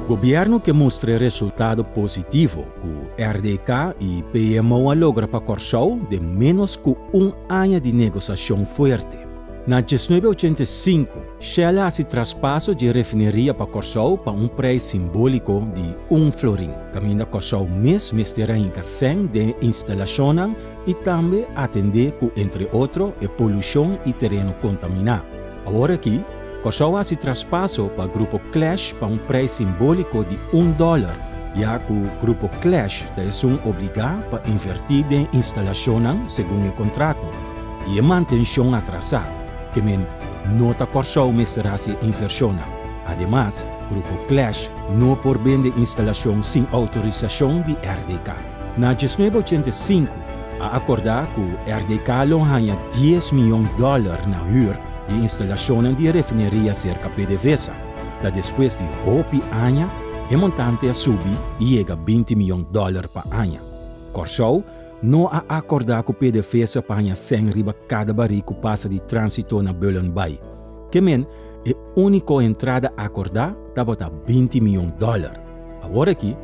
Gobièrnu ke mustra e resultado positivo ku RDK i PMO a logra pa Kòrsou den ménos ku un aña di negosashon fuerte. Na 1985, Shell a hasi traspaso dje refineria pa Kòrsou pa un preis simbóliko di un florin, kaminda Kòrsou mes mester a hinka sèn den e instalashonnan i tambe atendé ku entre otro e polushon i tereno kontaminá. Awor aki, Kòrsou a hasi traspaso pa Grupo Clash pa un preis simbóliko di un dòler, ya ku Grupo Clash ta esun obligá pa invertí den instalashonnan segun e kontrato i e mantenshon atrasá, ke men no ta Kòrsou mester hasi e invershonnan. Ademas, Grupo Clash no por bende instalashon sin outorisashon di RDK. Na 1985 a akordá ku RDK lo haña dies mion dòler na hür di instalashonnan di e refineria serka PDVSA. Ta despues di hopi aña e montante a subi i yega 20 mion dòler pa aña. Kòrsou no a akordá ku PDVSA pa haña sèn riba kada barí ku pasa di tránsito na Bullenbaai. Ke men, e úniko entrada akordá tabata 20 mion dòler. Awor aki,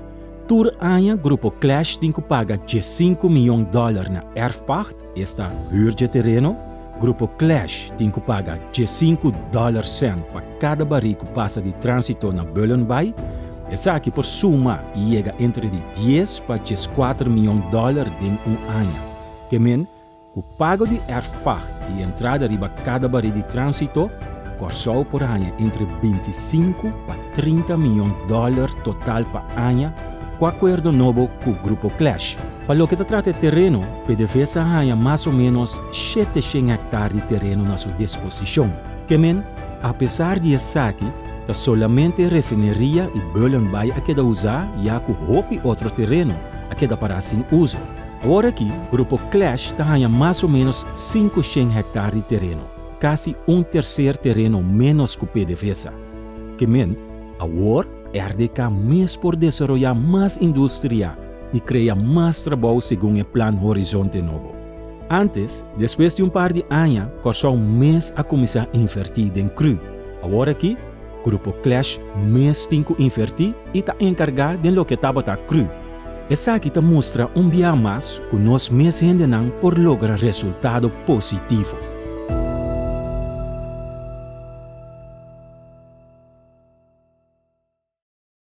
tur aña Grupo Clash tin ku paga 15 mion dòler na erfpacht, esta hür dje tereno. Grupo Clash tin ku paga 15 dòler sènt pa kada barí ku pasa di tránsito na Bullenbaai. Esaki por suma i yega entre di 10 pa 14 mion dòler den un aña. Ke men, ku pago di erfpacht i entrada riba kada barí di tránsito, Kòrsou por haña entre 25 pa 30 mion dòler total pa aña ku akuerdo nobo ku Grupo Clash. Pa loke ta trata e tereno, PDVSA a haña mas o ménos 700 hèktar di tereno na su disposishon. Ke men, apesar di esaki, ta solamente refineria i Bullenbaai a keda usá ya ku hopi otro tereno a keda pará sin uso. Awor aki, Grupo Clash ta haña mas o ménos 500 hèktar di tereno, kasi un terser tereno ménos ku PDVSA. Ke men, awor RDK mes por desaroyá mas industria i krea mas trabou segun e plan Horizonte Nobo. Antes, despues di un par di aña, Kòrsou mes a kuminsá invertí den cru. Awor aki, Grupo Clash mes tin ku invertí i ta enkargá den loke tabata cru. Esaki ta mustra un bia mas ku nos mes hendenan por logra resultado positivo.